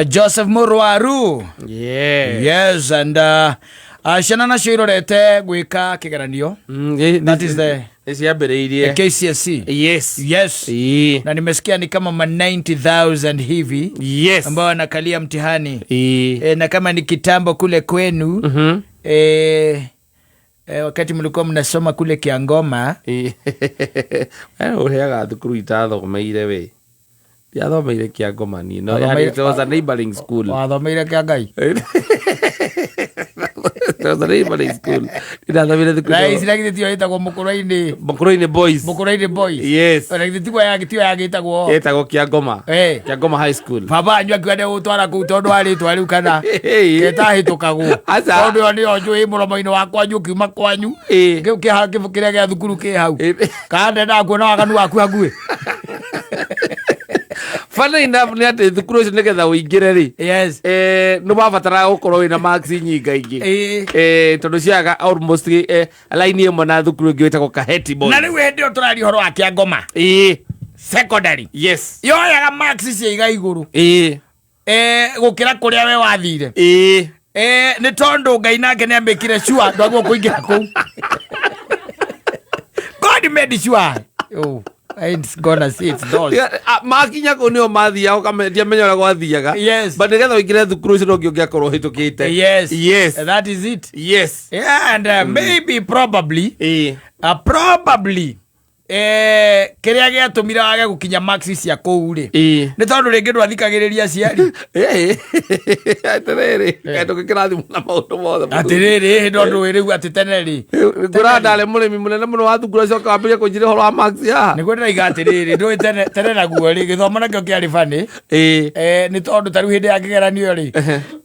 Joseph Mũrwaru. Yeah. Yes, and ciana nacio irorete gwĩka kĩgeranio. That is the Nĩ ciambĩrĩirie. KCSE. Yes. Yes. Ĩĩ. Na nimesikia ni kama ma 90,000 hivi Yes. ambao wanakalia mtihani. Ĩĩ. E, na kama ni kitambo kule kwenu e, e, wakati mlikuwa mnasoma kule Kiangoma. Ĩĩ. We ũheaga thukuru itathomeire we. Ndiathomeire Kĩangoma niĩ. No, Wathomeire- it was a neighboring school. Wathomeire kia Ngai. It was a neighboring school. Ndathomeire thukuru. Rais na githĩ tiyo ĩtagwo Mũkũrwe-inĩ. Mũkũrwe-inĩ Boys. Mũkũrwe-inĩ Boys. Yes. Na githĩ tiguo ya tiyo yagĩtagwo. Ĩtagwo Kĩangoma. Eh. Kĩangoma High School. Baba anyu akiuga nĩ gũtwara kũu tondũ arĩtwa rĩu kana Hey. ketahĩtũkagwo. Aca. Tondũ ĩyo nĩyo njũĩ mũromo-inĩ wa kwanyu ũkiuma kwanyu. Ĩĩ. Kĩu kĩha kĩrĩa gĩa thukuru kĩ hau. Ĩĩ. Kana ndendaga kuona waganu waku hakuhĩ. Funny enough nĩ atĩ thukuru ũcio nĩgetha ũingĩre rĩ, Yes. nĩ wabataraga gũkorwo wĩna marks nyingaingĩ. Ĩĩ. Tondũ ciaga almost line ĩmwe na thukuru ĩngĩ ĩtagwo Kaheti Boys. Na rĩu hĩndĩ ĩyo tũraria ũhoro wa Kĩangoma Ĩĩ. Secondary. Yes. Yoyaga marks ciaiga igũrũ. Ĩĩ. Gũkĩra kũrĩa we wathire. Ĩĩ. Nĩ tondũ Ngai nake nĩ amĩkire sure ndwagwo kũingĩra kũu. God made sure. Oh, I ain't gonna see it dolls. Yeah, makinya kũu nĩo mathiaga ndiamenya ũrĩa gwathiaga. Yes. But nĩgetha ũingĩre thukuru ũcio no nginya ũngĩakorwo ũhĩtũkĩte. Yes. Yes. That is it. Yes. Yeah, and maybe probably Ĩĩ. Probably kĩrĩa gĩatũmire wage gũkinya marks cia kũu rĩ, Ĩĩ. nĩ tondũ rĩngĩ ndwathikagĩrĩria aciari. Ĩĩ. Atĩrĩrĩ, kaĩ tũgĩkĩrathimwo na maũndũ mothe. Atĩrĩrĩ, hĩndĩ ũndũ rĩu atĩ tene rĩ, Ngũra ndarĩ mũrĩmi mũnene mũno wa thukuru acoka wambĩrĩria kũnjĩra ũhoro wa marks haha. Nĩguo ndĩraiga atĩrĩrĩ, ndũĩ tene tene naguo rĩ, gĩthomo nakĩo kĩarĩ bani. Ĩĩ. Nĩ tondũ ta rĩu hĩndĩ ya kĩgeranio rĩ,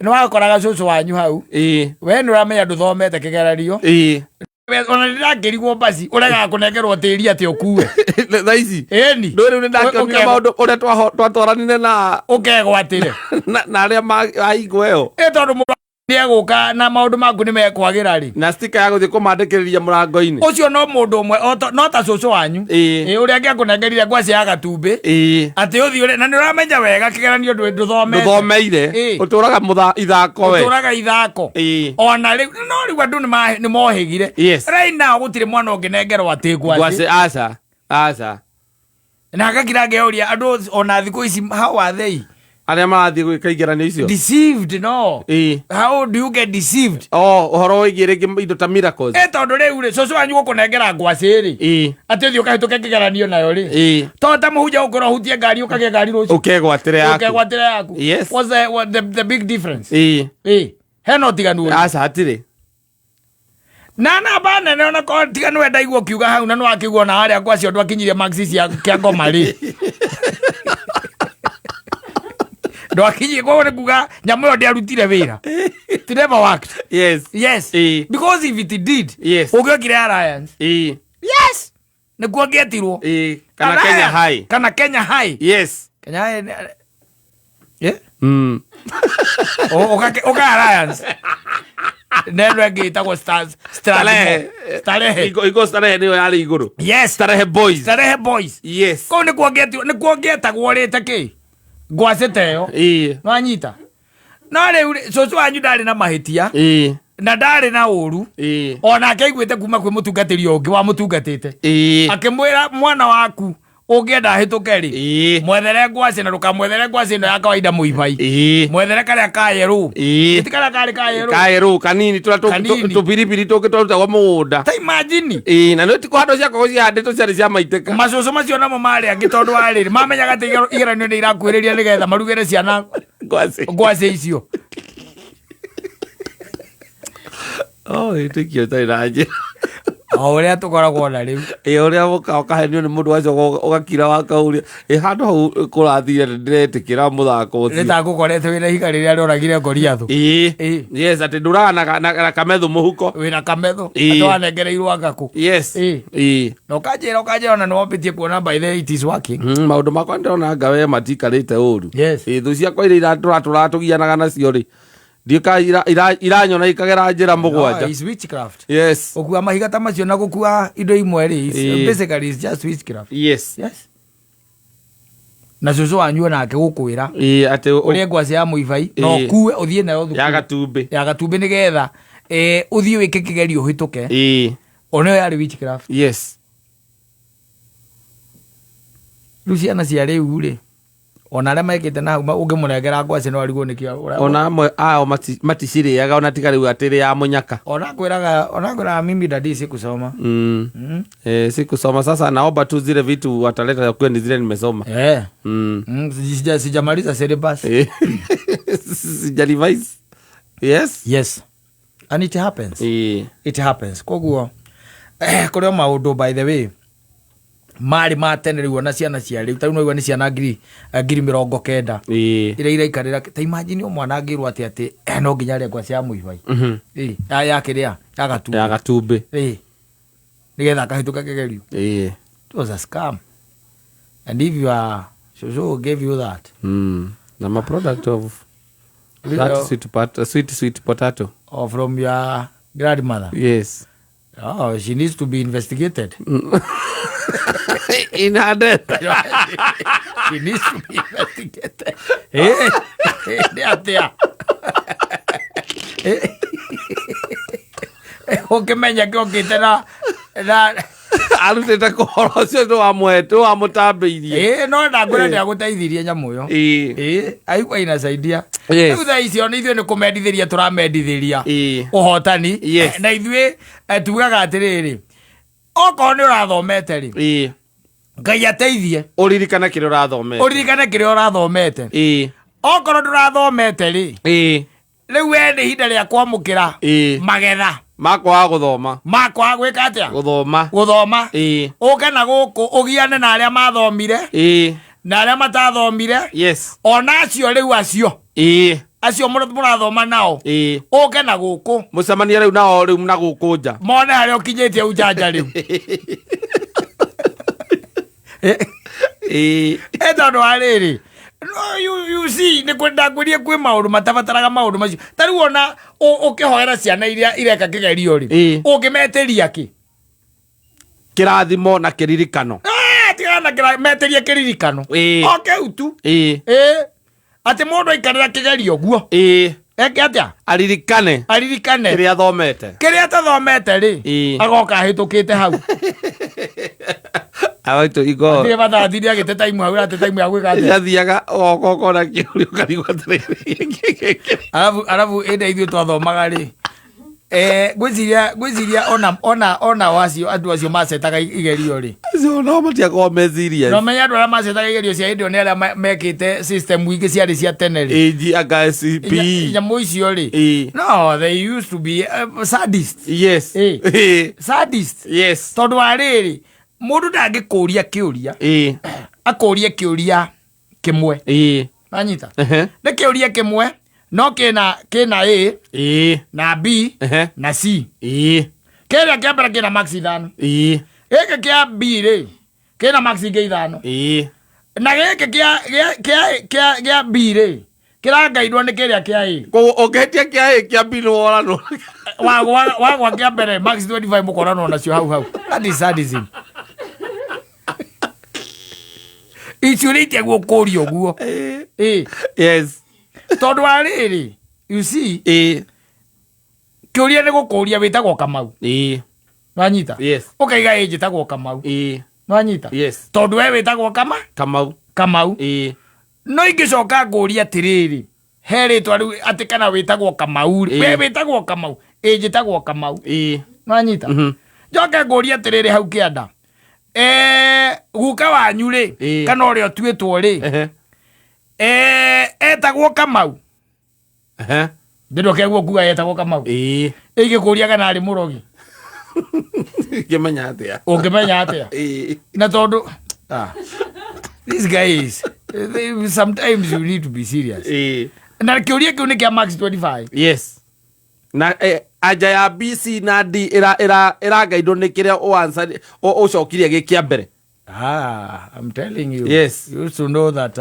nĩ wakoraga cũcũ wanyu hau. Ĩĩ. We nĩ ũramenya ndũthomete kĩgeranio. Ĩĩ. Ona ndĩrakĩrigwo basi ũregaga kũnengerwo tĩri atĩ ũkue. Thaa ici. Ĩni. Ndũĩ rĩu nĩ ndakĩonire maũndũ ũrĩa twatwaranire na ũkegwatĩre na arĩa a hingo ĩyo. Ĩ tondũ mũndũ nĩegũka na maũndũ maku nĩ mekwagĩra rĩ. Na stika ya gũthiĩ kũmandĩkĩrĩria mũrango-inĩ. Ũcio no mũndũ ũmwe no ta cũcũ wanyu. Ĩĩ. Ĩ ũrĩa angĩakũnengerire ngwacĩ ya gatumbĩ. Ĩĩ. Atĩ ũthiĩ ũrĩe, na nĩ ũramenya wega kĩgeranio ndũthomete. Ndũthomeire. Ĩĩ. Ũtũraga ithako we. Ũtũraga ithako. Ĩĩ. Ona rĩu, no rĩu andũ nĩ mohĩgire. Yes. Right now gũtirĩ mwana ũngĩnengerwo atĩ ngwacĩ. Ngwacĩ, aca. Aca. Na ngakira ngeyũria andũ ona thikũ ici, how are they? Arĩa marathiĩ gwĩka igeranio icio. Deceived, no. Ĩĩ. How do you get deceived? Oh, ũhoro wĩgiĩ rĩngĩ indo ta miracles. Tondũ rĩu rĩ, cũcũ wanyu gũkũnengera ngwacĩ rĩ. Ĩĩ. Atĩ ũthiĩ ũkahĩtũke kĩgeranio nayo rĩ. Ĩĩ. To ta mũhunjia gũkorwo ũhutie ngari ũkagĩa ngari rũciũ. Ũkegwatĩre yaku. Ũkegwatĩre yaku. Yes. What's the big difference? Ĩĩ. Ĩĩ. Hena ũtiganu ũrĩkũ? Aca hatirĩ. Na namba nene ona korwo tiga nĩwe ndaigua ũkiuga hau na nĩwakĩigua ona harĩa ngwacio ndwakinyirie marks cia kĩa ngoma rĩ. Ndwakinyie, koguo nĩ kuga nyamũ ĩyo ndĩarutire wĩra. It never worked. Yes. Yes. Ĩĩ. Because if it did, Yes. ũngĩokire Alliance. Ĩĩ. Yes. Nĩkuo ngĩetirwo. Ĩĩ. Kana Kenya Alliance. High. Kana Kenya High. Yes. Kenya High Yeah? Ũka Alliance. Neno ĩngĩ ĩtagwo Stars. Starehe. Starehe. Iko Starehe nĩyo yarĩ igũrũ. Yes. Starehe Boys. Starehe Boys. Yes. Kũu nĩkuo ngĩetirwo, nĩkuo ngĩetagwo rĩ ta kĩ? Ngwacĩ ta ĩyo. Ĩĩ. Nĩwanyita? No rĩu rĩ, cũcũ wanyu ndarĩ na mahĩtia. Ĩĩ. Na ndarĩ na ũru. Ĩĩ. Onake aiguĩte kuma kwĩ mũtungatĩri ũngĩ wamũtungatĩte. Ĩĩ. Akĩmwĩra mwana waku ũngĩenda ahĩtũke rĩ, Ĩĩ. mwethere ngwacĩ na ndũkamwethere ngwacĩ ĩno ya kawaida mũibai. Ĩĩ. Mwethere karĩa ka yerũ. Ĩĩ. Ti karĩa karĩ ka yerũ. Kaerũ kanini tũrĩa Kanini. tũbiribiri tũngĩ twarutagwo mũgũnda. Ta imagine. Ĩĩ, na nĩ ti kũhandwo ciakoragwo cihandĩtwo ciarĩ cia maitĩka. Macũcũ macio namo marĩ angĩ tondũ wa rĩrĩ, mamenyaga atĩ igeranio nĩ irakuhĩrĩria nĩgetha marugĩre ciana Ngwacĩ. ngwacĩ icio. Oh, wĩtĩkio ũtarĩ na njĩra. O ũrĩa tũkoragwo na rĩu. Ĩ ũrĩa ũka ũkahenio nĩ mũndũ wacoka ũgakira wakauria ĩ handũ hau kũrathire ndĩretĩkĩra mũthako ũcio. Nĩ ta ngũkorete wĩna ihiga rĩrĩa rĩoragire Goliathũ. Ĩĩ. Ĩĩ. Yes, atĩ ndũraga na kamethu mũhuko. Wĩna kametho. Ĩĩ. Atĩ wanengereirwo ngakũ. Yes. Ĩĩ. Ĩĩ. Na ũkanjĩra ona nĩ wambĩtie kuona by the way it is working. Maũndũ makwa ndĩrona anga we matikarĩte ũru. Yes. Ĩĩ, thũ ciakwa iria tũratũraga tũgianaga nacio rĩ, ndiũĩ kana iranyona ikagera njĩra mũgwanja. No, it's witchcraft. Yes. Gũkua mahiga ta macio na gũkua indo imwe rĩ, Ĩĩ. basically it's just witchcraft. Yes. Yes. Na cũcũ wanyu onake gũkwĩra Ĩĩ, atĩ ũrĩe ngwacĩ ya mũibai na Ĩĩ. ũkue ũthiĩ nayo thukuru ya gatumbĩ. Ya gatumbĩ nĩgetha ũthiĩ wĩke kĩgerio ũhĩtũke. Ona ĩyo yarĩ witchcraft. Rĩu ciana cia rĩu rĩ, ona arĩa mekĩte na hau ũngĩmũnengera ngwacĩ no arigwo nĩkĩo Ona amwe ao maticirĩaga ona tiga rĩu atĩ ya mũnyaka. Ona kwĩraga mimi daddy sikusoma. Eh, sikusoma, sasa naomba tu zile vitu wataleta kwe ni zile nimesoma. Sijamaliza syllabus. Sijarevise. Yes. Yes, and it happens. It happens. Koguo kũrĩ o maũndũ, by the way, marĩ ma tene. Rĩu ona ciana cia rĩu, tarĩu noigua nĩ ciana 90,000 iria iraikarĩra. Ta imagine o mwana angĩrwo atĩ no nginya arĩe ngwacĩ ya mũibai. Ĩ, ya kĩrĩa ya gatumbĩ. Ya gatumbĩ. Ĩ, nĩgetha akahĩtũka kĩgerio. It was a scam, and if your shosho gave you that I'm a product of that sweet sweet potato. Or from your grandmother. Yes. Oh, she needs to be investigated. In her death. She needs to be investigated. Eh, nĩ atĩa? Eh, ũkĩmenya kĩokĩte na Arutĩte kũhoro ũcio nĩ wamũhete wamũtambĩirie. Ĩ, no ndakwĩra nĩ agũteithirie nyamũ ĩyo. Ĩ, aigua inasaidia. Rĩu thaa icio nĩ ithuĩ nĩ kũmendithĩria tũramendithĩria ũhotani. Na ithuĩ tugaga atĩrĩrĩ, okorwo nĩ ũrathomete rĩ, Ngai ateithie. Ũririkane kĩrĩa ũrathomete. Ũririkane kĩrĩa ũrathomete. Okorwo ndũrathomete rĩ, rĩu we nĩ ihinda rĩa kwamũkĩra magetha makwaga gũthoma. Makwaga gwĩka atĩa? Gũthoma. Gũthoma. Ũke na gũkũ ũgiane na arĩa mathomire na arĩa matathomire. Ona acio rĩu acio acio mũrathoma nao, ũke na gũkũ. Mũcemanie rĩu nao rĩu na gũkũ nja. Mone harĩa ũkinyĩtie ujanja rĩu. Ĩ, tondũ wa rĩrĩ, no, you see, nĩ ndakwĩrie kwĩ maũndũ matabataraga maũndũ macio. Ta rĩu ona ũkĩhoera ciana iria ireka kĩgerio rĩ, ũngĩmetĩria kĩ? Kĩrathimo na kĩririkano. Ah, tigana na metĩrie kĩririkano. O kĩu tu. Ĩ, atĩ mũndũ aikarĩra kĩgerio guo eke atĩa? Aririkane. Aririkane. Kĩrĩa athomete. Kĩrĩa atathomete rĩ, agoka ahĩtũkĩte hau. Awaitũ igo. Ndirĩ bata atinde agĩte time hau, ate time ya gwĩka atĩa? Athiaga oka ũkona kĩũria ũkarigwo atĩrĩrĩ. Arabu ĩndĩ ithuĩ twathomaga rĩ, ngwĩciria ona wacio andũ acio macetaga igerio rĩ, Acio nao matiakorwo me serious. No menya andũ arĩa macetaga igerio cia hĩndĩ ĩyo nĩ arĩa mekĩte system ingĩ ciarĩ cia tene rĩ. AG anga SCP. Nyamũ icio rĩ, no they used to be sadist. Sadist. Tondũ wa rĩrĩ, mũndũ ndangĩkũria kĩũria, akũrie kĩũria kĩmwe. Wanyita? Nĩ kĩũria kĩmwe no kĩna A na B na C. Kĩrĩa kĩa mbere kĩna max 5. Gĩkĩ kĩa B rĩ, kĩna max ingĩ 5. Na gĩkĩ kĩa B rĩ, kĩrangairwo nĩ kĩrĩa kĩa A. Koguo ũngĩhĩtia kĩa A, kĩa B nĩ woranwo. Wagwa kĩa mbere, max 25 mũkoranwo nacio hau hau. That is sadism. Icio rĩ itiagwo kũria ũguo. Ĩ. Tondũ wa rĩrĩ, you see, kĩũria nĩ gũkũria wĩtagwo Kamau. Wanyita? Yes. Ũkaiga ĩ, njĩtagwo Kamau. Wanyita? Yes. Tondũ we wĩtagwo kama Kamau. Kamau. No ingĩcoka ngũria atĩrĩrĩ, he rĩtwa rĩu atĩ kana wĩtagwo Kamau rĩ, we wĩtagwo Kamau? Ĩ, njĩtagwo Kamau. Wanyita? Njoke ngũrie atĩrĩrĩ, hau kĩanda, guka wanyu rĩ, kana ũrĩa ũtuĩtwo rĩ, etagwo Kamau? Ndĩroke guo kuga etagwo Kamau. Ĩngĩkũria kana arĩ mũrogi? Ngĩmenya atĩa? Ũngĩmenya atĩa? Na tondũ these guys, sometimes you need to be serious. Na kĩũria kĩu nĩ kĩa max 25. Yes, na anja ya B, C na D ĩrangaindwo nĩ kĩrĩa ũanswer ũcokirie gĩ kĩa mbere. Ah, I'm telling you. You used to know that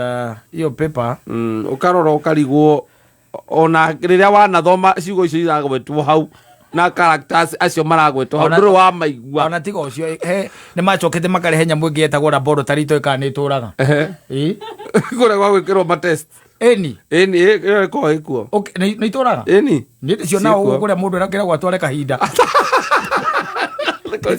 your paper. Ũkarora ũkarigwo ona rĩrĩa wanathoma ciugo icio iragwetwo hau. Na characters acio maragwetwo hau ndũrĩ wamaigua. Ona tiga ũcio, he nĩ macokete makarehe nyamũ ĩngĩ yetagwo laboratory itoĩ kana nĩ ĩtũraga. Ĩ. Kũrĩa gwa gwĩkĩrwo ma test. Ĩni. Ĩni, ĩyo ĩkoragwo ĩkuo. Okay, nĩ itũraga. Ĩni. Nĩ cio na Ciĩkuo. ũguo kũrĩa mũndũ arakĩragwo atware kahinda.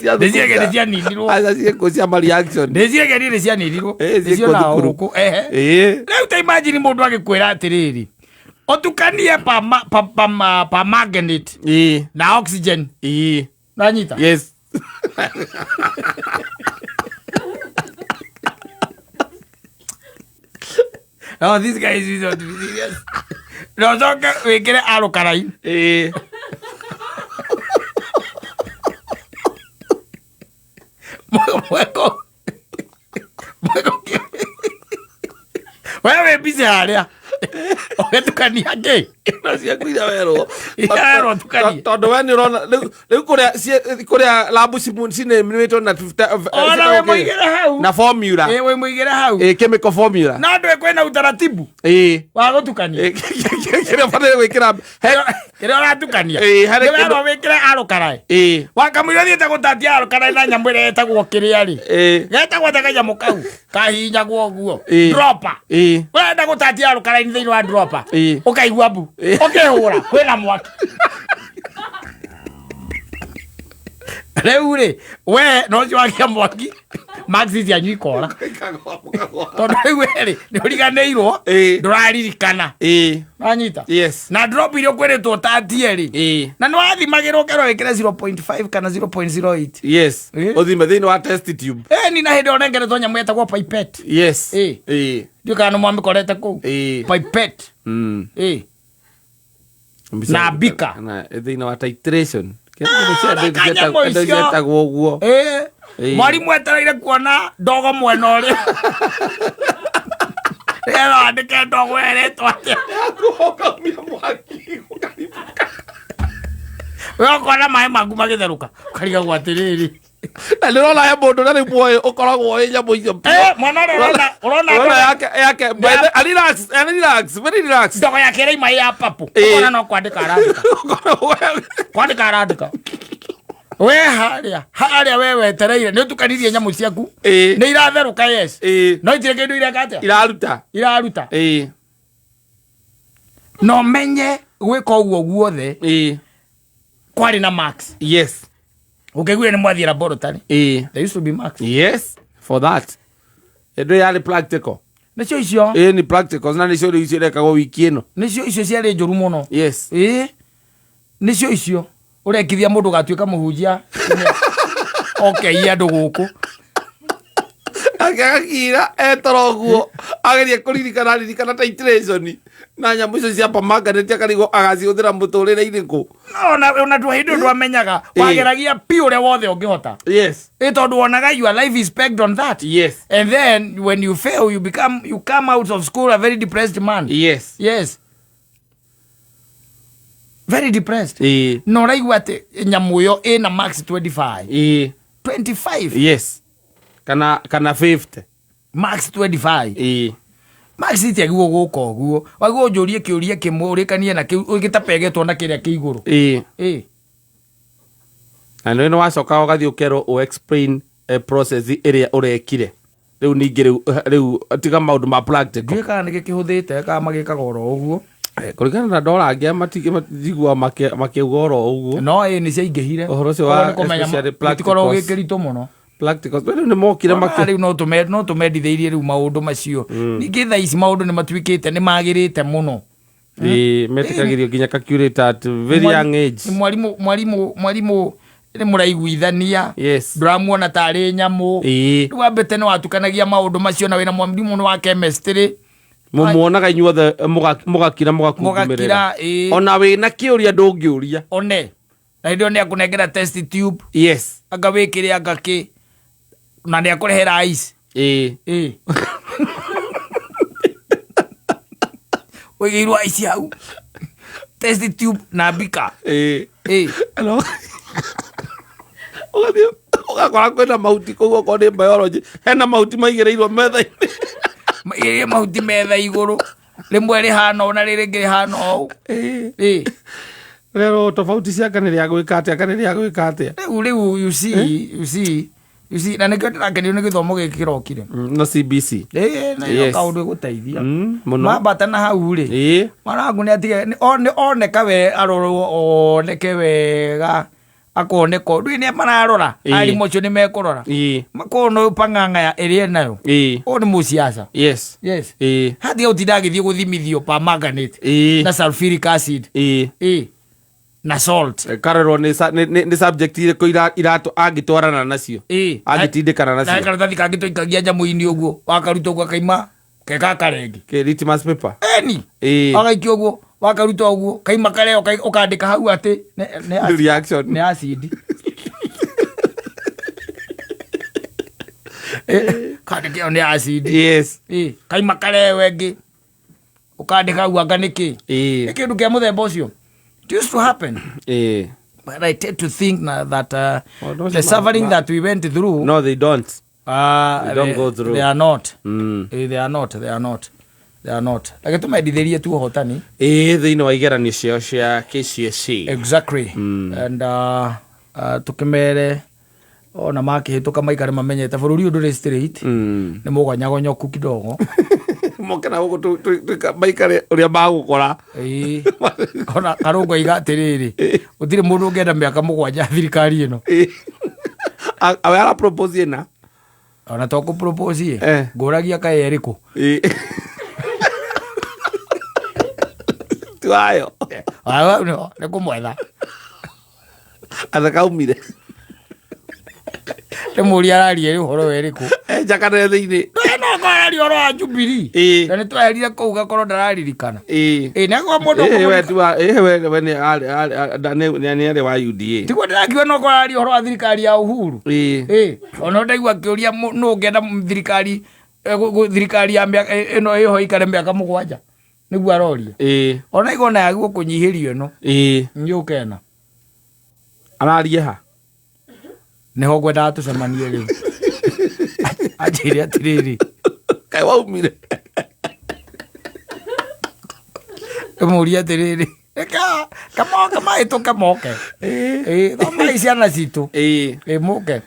Cia Ndĩciragia nĩ cianinirwo. Aca ciĩkuo cia ma reaction. Ndĩciragia niĩ nĩ cianinirwo. Ĩ, Nĩcio ciĩkuo na thukuru. gũkũ, ehe. Ĩ. Rĩu ta imagine mũndũ agĩkwĩra atĩrĩrĩ, ũtukanie permanganate na oxygen. Ĩ. Nanyita? Yes. No, this guy is not serious. No, ũcoke wĩkĩre alkaline. Ĩ. Mweko. Mweko. We wĩ busy harĩa. Ũgĩtukania kĩ? Na ciaku iria werwo. Iria werwo tukanie. Tondũ we nĩ ũrona rĩu kũrĩa lab cinĩmĩtwo na Ona wĩ mũigĩre hau. na formula. Ĩ, wĩ mũigĩre hau. Ĩ, chemical formula. Na ndũĩ kwĩna utaratibu Ĩ. wa gũtukania. Ĩ, kĩrĩa ũbataire gwĩkĩra Kĩrĩa ũratukania. Ĩ, harĩ Nĩ werwo kĩndũ- wĩkĩre alkaline. Ĩ. Wakamũira thiĩte gũtatia alkaline na nyamũ ĩrĩa ĩtagwo kĩrĩa rĩ. Ĩ. Getagwo atĩa kanyamũ kau? Kahihinyagwo ũguo. Ĩ. Dropper. Ĩ. Ũrenda gũtatia alkaline thĩinĩ wa dropper. Ĩ. Ũkaigua mbu. Ĩ. Ũkĩhũra kwĩna mwaki. Rĩu rĩ, we no ũcio wakia mwaki, marks cianyu ikora. Tondũ rĩu we rĩ, nĩ ũriganĩirwo, Ĩ. ndũraririkana. Ĩ. Wanyita? Yes. Na drop iria ũkwĩrĩtwo ũtatie rĩ, Ĩ. na nĩ wathimagĩrwo ũkerwo wĩkĩre 0.5 kana 0.08. Yes. Ĩ. Ũthime thĩinĩ wa test tube. Ĩni na hĩndĩ ĩyo ũnengeretwo nyamũ ĩtagwo pipette. Yes. Ĩ. Ĩ. Ndiũĩ kana nĩ mwamĩkorete kũu. Ĩ. Pipette. Ĩ. Na beaker. Na thĩinĩ wa titration. Kanyamũ Indo icio. cietagwo ũguo. Ĩ. Ĩ. Mwarimũ etereire kuona ndogo mwena ũrĩa. Nĩgetha wandĩke ndogo ĩrĩtwo atĩa. Ũkaumia mwaki ũkaribũka. We ũkona maĩ maku magĩtherũka. Ũkarigagwo atĩrĩrĩ. Na nĩ ũrona he mũndũ na rĩu muoĩ ũkoragwo wĩ nyamũ icio. Eh, mwana ũrĩa ũrona Ũrona ũrona yake by the- a relax, a relax, very relax. ndogo yake ĩraima ya papo. Ĩ. Ũkona no kwandĩka arandĩka. Ũkoragwo Kwandĩka arandĩka. We harĩa harĩa we wetereire nĩ ũtukanirie nyamũ ciaku. Ĩ. Nĩ iratherũka yes. Ĩ. No itirĩ kĩndũ ireka atĩa? Iraruta. Iraruta. Ĩ. Na ũmenye gwĩka ũguo guothe Ĩ. kwarĩ na marks. Yes. Ũkĩiguire nĩ mwathiĩ laboratory. Ĩ. There used to be marks. Yes, for that. Ĩndũ yarĩ practical. Nĩcio icio. Ĩ ni practicals na nĩcio rĩu cirekagwo wiki ĩno. Nĩcio icio ciarĩ njũru mũno. Yes. Ĩ. Nĩcio icio. Ũrekithia mũndũ ũgatuĩka mũhunjia. Okeiye andũ gũkũ. Akĩgakira etoro ũguo ageria kũririkana aririkana titration na nyamũ icio cia permanganate akarigwo agacihũthĩra mũtũrĩre-inĩ kũ. No, ona ndwa hĩndĩ ĩyo ndwamenyaga. Ĩ. Wageragia piũ ũrĩa wothe ũngĩhota. Yes. Ĩ tondũ wonaga your life is pegged on that. Yes. And then when you fail you come out of school a very depressed man. Yes. Yes. Very depressed. Ĩ. Na ũraigua atĩ nyamũ ĩyo ĩna max 25. Ĩ. 25. Yes. Kana 50. Max 25. Ĩ. Max itiagirwo gũka ũguo. Wagirwo ũnjũrie kĩũria kĩmwe ũrĩkanie na kĩu gĩtapegetwo na kĩrĩa kĩ igũrũ. Ĩ. Ĩ. Na nĩ wacoka ũgathiĩ ũkerwo ũ explain process ĩrĩa ũrekire. Rĩu ningĩ rĩu tiga maũndũ ma practical. Ndiũĩ kana nĩ gĩkĩhũthĩte kana magĩkaga oro ũguo. Kũringana na ndora angĩ matigua makĩuga oro ũguo. No ĩ nĩ ciaingĩhire. Ũhoro ũcio wa Koguo nĩ kũmenya especially gĩtikoragwo practicals. gĩ kĩritũ mũno. Practicals. Rĩu nĩ mokire Ona makĩ rĩu no tũmendithĩirie rĩu maũndũ macio. Ningĩ thaa ici maũndũ nĩ matuĩkĩte nĩ magĩrĩte mũno. Ĩ, metĩkagĩrio nginya calculator at very young age. Mwarimũ nĩ mũraiguithania. Yes. Ndũramuona tarĩ nyamũ. Ĩ. Rĩu wambĩte nĩ watukanagia maũndũ macio na wĩna mwarimũ nĩ wa chemistry. Mũmuonaga inyuothe mũgakira mũgakungumirĩra. Mũgakira, ĩ. Ona wĩna kĩũria ndũngĩũria. One. Na hĩndĩ ĩyo nĩ akũnengera test tube. Yes. Anga wĩkĩre anga kĩ. Na nĩ akũrehera ice. Ĩ. Ĩ. Ũigĩirwo ice hau. Test tube na beaker. Ĩ. Ĩ. Hello. Ũgathiĩ ũgakora kwĩna mahuti kũu okorwo nĩ biology hena mahuti maigĩrĩirwo metha-inĩ. Maigĩrĩire mahuti metha igũrũ. Rĩmwe rĩhana ũũ na rĩrĩ rĩngĩ rĩhana ũũ. Ĩ. Ĩ. Rero tofauti cia kana rĩa gwĩka atĩa kana rĩa gwĩka atĩa. Rĩu you see, you see, you see, na nĩkĩo ndĩrakenio nĩ gĩthomo gĩkĩ kĩrokire. No CBC. Ĩĩ, na Yes. kaũndũ ĩgũteithia. Mũno. Mambata na hau rĩ, mwana waku nĩ atige oneka we arorwo oneke wega akoneka ũndũ nĩ mararora. Arimũ acio nĩ mekũrora makona ũyũ pang'ang'a ya ĩrĩa enayo, ũyũ nĩ mũciaca. Yes. Hatiga gũtinda agĩthiĩ gũthimithio permanganate na sulfuric acid na salt. Karorwo nĩ subject irĩkũ iratũ angĩtwarana nacio, angĩtindĩkana na nacio. Karatathi kangĩ tũikagia nyamũ-inĩ ũguo, wakaruta ũguo kaima keka karengi. Kĩ litmus paper. Eni. Wagaikia ũguo, wakaruta ũguo kaima karĩa ũkandĩka hau atĩ nĩ acid. Reaction. Nĩ acid. Kandĩka ĩyo nĩ acid. Kaima karewe ĩngĩ ũkandĩka hau anga nĩ kĩ. Nĩ kĩndũ kĩa mũthemba ũcio. It used to happen. But I tend to think na that Oh, no, the suffering that we went through, No, they don't. They don't go through. They are not. They are not. They are not. They are not. Reke tũmendithĩrie tu ũhotani. Ĩĩ, thĩinĩ wa igeranio ciao cia KCSE. Exactly. And tũkĩmere ona makĩhĩtũka maikare mamenyete bũrũri ũyũ ndũrĩ straight. Nĩ mũgonyagonyoku kidogo. Moke na gũkũ maikare ũrĩa magũkora. Ĩĩ. Ona Karũngũ aiga atĩrĩrĩ, gũtirĩ mũndũ ũngĩenda mĩaka 7 thirikari ĩno. Awe ara propose ĩna. Ona to kũ propose ĩ. Ngũragia kaĩ ĩrĩkũ. Tiwayo. Ah, nĩ kũmwetha. Athakaumire. Nĩ mũria araria ũhoro werĩkũ. Njakane thĩinĩ. No araria ũhoro wa Jubilee. Na nĩ tweherire kũu gakorwo ndararirikana. Ĩĩ, nĩ akorwo mũndũ Ĩĩ, we tiwa, ĩĩ, we nĩ arĩ wa UDA. Tiguo ndĩrakiuga no korwo araria ũhoro wa thirikari ya Uhuru. Ĩĩ, ona ndaigua akĩũria nũ ũngĩenda thirikari, thirikari ya mĩaka ĩno ĩho ĩikare mĩaka 7. Nĩguo aroria. Ona igona yagwo kũnyihĩrio ĩno. Nĩ ũkena. Araria ha? Nĩho ngwendaga tũcemanie rĩu. Anjĩre atĩrĩrĩ. Kaĩ waumire? Ndĩmũrie atĩrĩrĩ. Eka, kamoke mahĩtũke moke. Ĩĩ, thomai ciana citũ. Ĩĩ, mũke.